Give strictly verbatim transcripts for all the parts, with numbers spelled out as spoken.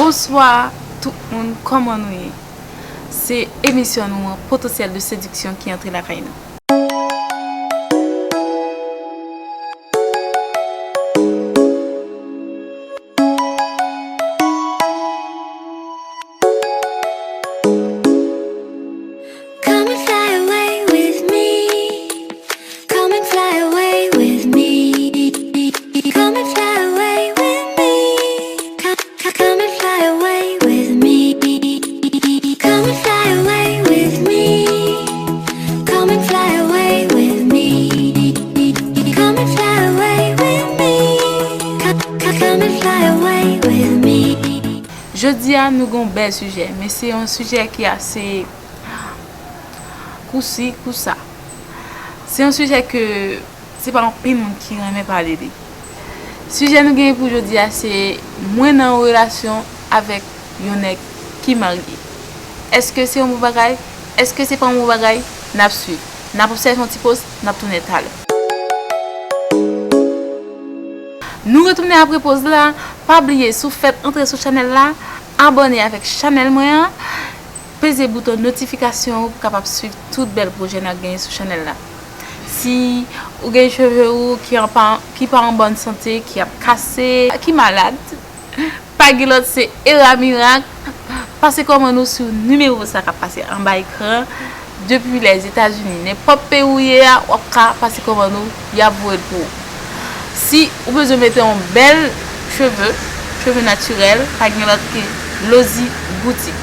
Bonswa tout moun, kòman nou ye? Se emisyon nou an, Potentiel de Séduction, ki antre lakay nou. Come and fly away with me. Come and fly away with me. Come and fly away with me. Come, come, come and fly away with me. Come and fly away with me. Come and fly away with me. Come and fly away with me. Come, come, come and fly away with me. Jodi a, nou gon bèl sijè, men se yon sijè ki ase kousi kousa. Se yon sijè ke se pa anpil moun ki renmen pale de. Sijè nou genyen pou jodi a se mwen nan yon relasyon avèk yon nèg ki marye. Èske se yon bon bagay? Èske se pa yon bon bagay? N ap swiv. N ap obsève yon ti poz, n ap tounen talè. Nou retounen apre poz la. Pa bliye, si w fèk antre sou chanèl la, abòne avèk chanèl mwen an. Peze bouton notifikasyon ou pou kapab swiv tout bèl pwojè n ap genyen sou chanèl la. Si ou gen cheve ou ki an pa, ki pa an bòn sante, ki ap kase, ki malad, pa gen lòt, se Era Mirak. Pase kòmann ou sou nimewo sa k ap pase anba ekran. Depi Lèzetazini, nenpòt peyi ou ye a, w ap ka pase kòmann ou, y ap voye l pou ou. Si ou bezwen mete yon bèl cheve, cheve natirèl, pa gen lòt ke Lozi Boutik.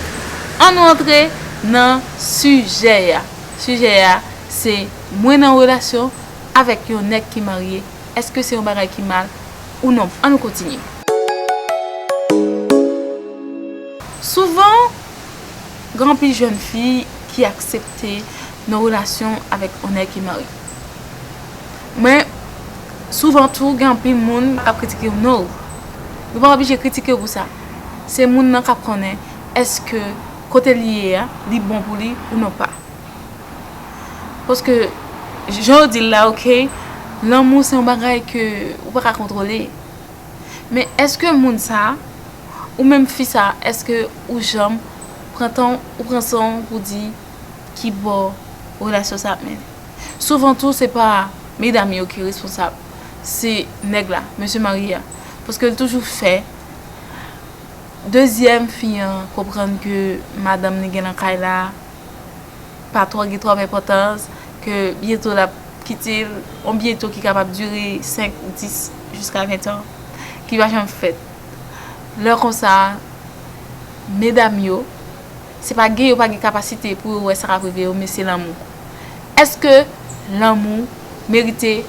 Ann nou antre nan sijè a. Sijè a, se mwen nan relasyon avèk yon nèg ki marye. Èske se yon bagay ki mal ou non? Ann nou kontinye. Souvan, gen anpil jèn fi ki aksepte nan relasyon avèk yon nèg ki marye. Men, souvan tou, gen anpil moun k ap kritike w. No. Nou pa oblije kritike w pou sa. Se moun nan k ap konnen èske kote li ye a, li bon pou li ou non pa. Paske, jan yo di l la, oke, lanmou se yon bagay ke ou pa ka kontwole. Men èske moun sa a, ou menm fi sa a, èske ou janm pran tan, ou pran san w pou di ki bò relasyon sa ap mennen? Souvan tou, se pa medam yo ki responsab, se nèg la, mesye marye a. Paske l toujou fè dezyèm fi an konprann ke madanm li gen nan kay la, pa twò gen twòp enpòtans, ke byento l ap kite l, yon byento ki kapab dire senk, dis, jiska ven an, ki pa janm fèt. Lè konsa, medam yo, se pa gen yo pa gen kapasite pou yo wè sa k ap rive yo, men se lanmou. Èske lanmou merite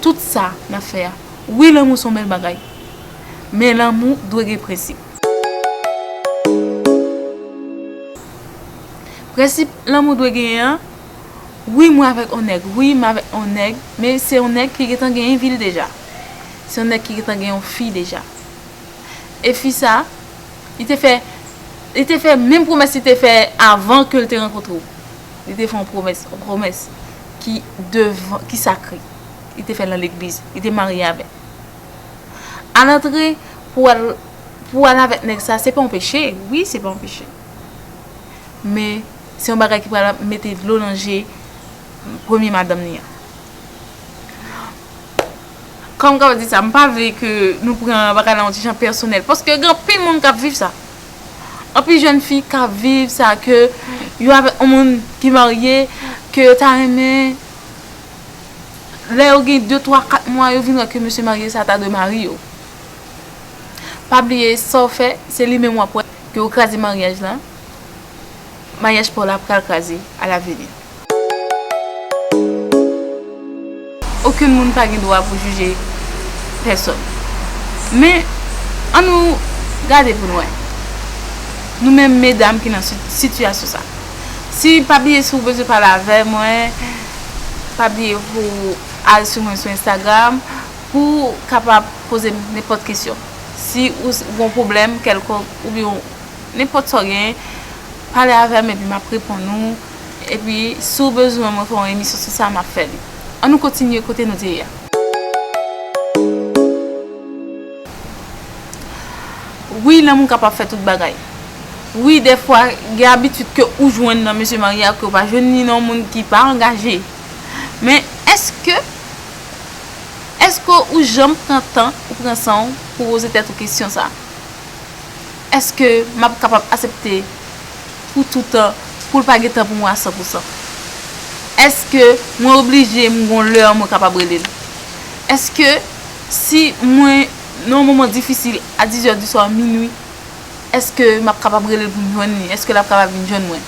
tout sa n ap fè a? Wi, lanmou se yon bèl bagay, men lanmou dwe gen prensip. Prensip lanmou dwe genyen an, wi, mwen avèk yon nèg, wi, m avèk yon nèg, men se yon nèg ki gentan genyen vi l deja. Se yon nèg ki gentan gen yon fi deja. E fi sa, li te fè, li te fè menm pwomès li te fè avan ke l te rankontre w. Li te fè yon pwomès, yon pwomès ki devan, ki sakre. Li te fè l nan legliz, li te marye avè l. Alantre pou w al, pou w al avèk nèg sa, se pa yon peche. Wi, se pa yon peche. Men, se yon bagay ki pral mete dlo nan je premye madanm li an. Kòm m kapab di sa, m pa vle ke nou pran bagay la yon ti jan pèsonèl, paske gen anpil moun k ap viv sa. Anpil jèn fi k ap viv sa, ke yo avèk yon moun ki marye, ke yo ta renmen, lè yo gen de, twa, kat mwa, yo vin wè ke mesye marye sa ta dwe mari yo. Pa bliye, sa w fè, se li menm w ap wè ke w kraze maryaj lan. Maryaj pa w la pral kraze alaveni. Okenn moun pa gen dwa pou jije pèsòn. Men, ann nou gade pou n wè. Nou menm medam ki nan si-, sitiyasyon sa. Si, pa bliye, si w bezwen pale avè mwen, pa bliye pou w al sou mwen sou Instagram pou w kapab poze m nenpòt kesyon. Si ou s-, ou gen yon pwoblèm kèlkonk oubyen nenpòt sa w genyen, pale avè m epi m ap reponn ou. Epi, si w bezwen mwen fè yon emisyon sou sa, m ap fè li. Ann nou kontinye kote nou te ye a. Wi, lanmou kapab fè tout bagay. Wi, dèfwa, gen abitid ke ou jwenn nan mesye marye a ke w pa jwenn li nan yon moun ki pa angaje. Men, èske, èske ou janm pran tan, ou pran san w pou poze tèt ou kesyon sa? Èske m ap kapab aksepte pou toutan, pou l pa gen tan pou mwen a san pou san? Èske mwen oblije m gon lè mwen kapab rele l? Èske si mwen nan yon moman difisil a diz è di swa, minui, èske m ap kapab rele l pou m jwenn li? Èske l ap kapab vin jwenn mwen?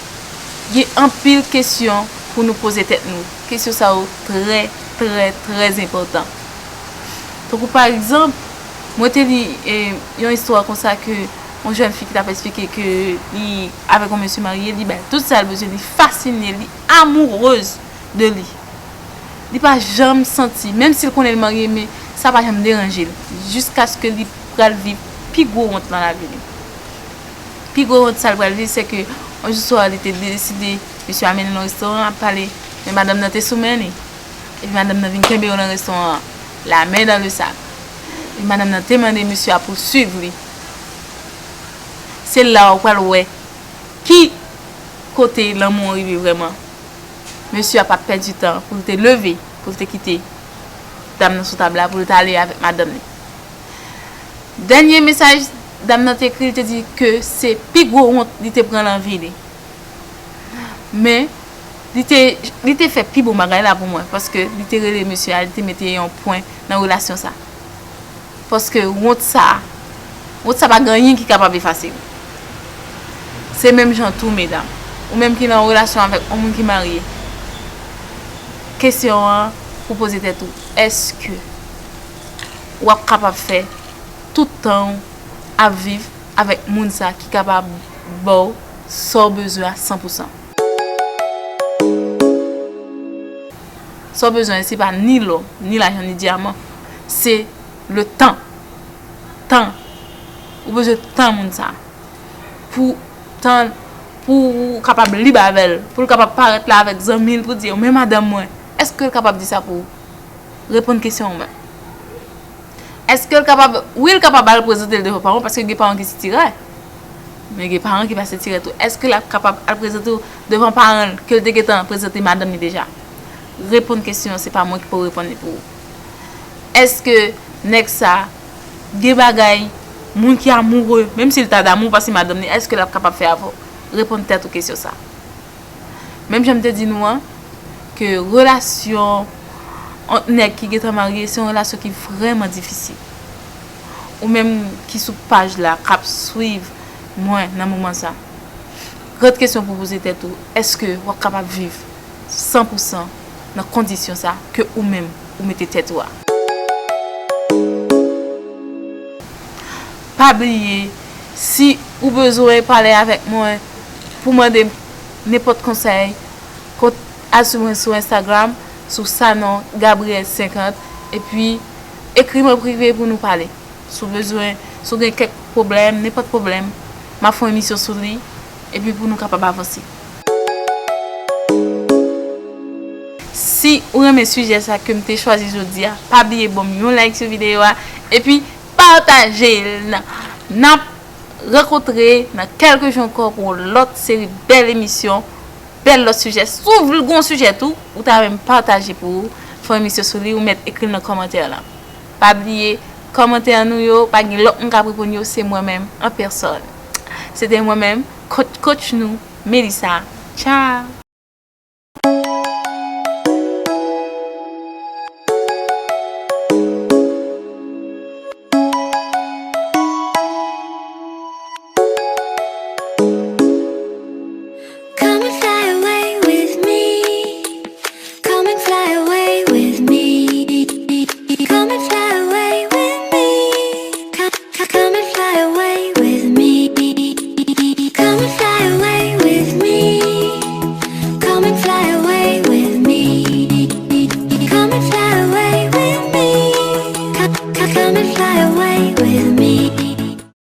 Gen anpil kesyon pou nou poze tèt nou. Kesyon sa yo trè, trè, trè enpòtan. Tankou pa egzanp, mwen te li, eh, yon istwa konsa ke yon jèn fi ki t ap eksplike ke li avèk yon mesye marye, li bay tout sa l bezwen, li fasine, li amourez de li. Li pa janm santi, menm si l konnen l marye, men sa pa janm deranje l, jiskaske li pral viv pi gwo wont nan lavi li. Pi gwo wont sa l pral viv, se ke yon jou swa li te deside, mesye a mennen l nan restoran, ap pale, men madanm nan te sou men li. Epi madanm nan vin kenbe yo nan restoran an, la men dan le sak. Epi madanm nan te mande mesye a pou l swiv li. Se la ou pral wè ki kote lanmou an rive vrèman. Mesye a pa pèdi tan pou l te leve, pou l te kite dam nan sou tab la, pou l t ale avèk madanm li. Dènye mesaj dam nan te ekri, li te di ke se pi gwo wont li te pran nan vi li. Men, li te, li te fè pi bon bagay la pou mwen, paske li te rele mesye a, li te mete yon pwen nan relasyon sa. Paske wont sa, wont sa pa gen anyen ki kapab efase l. Se menm jan tou, medam. Ou menm ki nan yon relasyon avèk yon moun ki marye, kesyon an pou poze tèt ou, èske w ap kapab fè tout tan w ap viv avèk moun sa ki kapab ba w sa w bezwen a san pou san? Sa w bezwen, se pa ni lò, ni lajan, ni dyaman. Se le tan. Tan. Ou bezwen tan moun sa. Pou tan, pou w kapab lib avè l. Pou l kapab parèt la avèk zanmi l, pou di yo, "Men madanm mwen." Èske l kapab di sa pou ou? Reponn kesyon ou menm. Èske l kapab, wi, l kapab al prezante l devan paran, paske gen paran ki sitirè. Men gen paran ki pa sitirè tou. Èske l ap kapab al prezante w devan paran l ke l te gentan prezante madanm li deja? Reponn kesyon an, se pa mwen ki pou reponn li pou ou. Èske nèg sa gen bagay, moun ki amoure, menm si l ta damou paske madanm li, èske l ap kapab fè avè w? Reponn tèt ou kesyon sa. Menm jan m te di nou an, ke relasyon ant nèg ki gentan marye, se yon relasyon ki vrèman difisil. Ou menm ki sou paj la, k ap swiv mwen nan moman sa, grann kesyon pou poze tèt ou, èske w ap kapab viv san pou san nan kondisyon sa ke ou menm ou mete tèt ou a? Pa bliye, si ou bezwen pale avèk mwen pou mande m nenpòt konsèy, kont, al swiv mwen sou Instagram, sou Sanon Gabriel senkant, epi ekri mwen prive pou nou pale. Si w bezwen, si w gen kèk pwoblèm, nenpòt pwoblèm, m ap fè yon emisyon sou li, epi pou nou kapab avanse. Si ou renmen sijè sa ke m te chwazi jodi a, pa bliye ban m yon like sou videyo a, epi pataje l. N ap rankontre nan kèlke jou ankò pou yon lòt seri bèl emisyon, bèl lòt sijè. Si w vle gon sijè tou, ou ta renmen pataje pou ou, fè yon emisyon sou li, ou mèt ekri l nan kòmantè la. Pa bliye, kòmantè nou yo, pa gen lòt moun k ap reponn yo, se mwen menm an pèsòn. Se te mwen menm, coach, coach nou, Melissa. Tchao!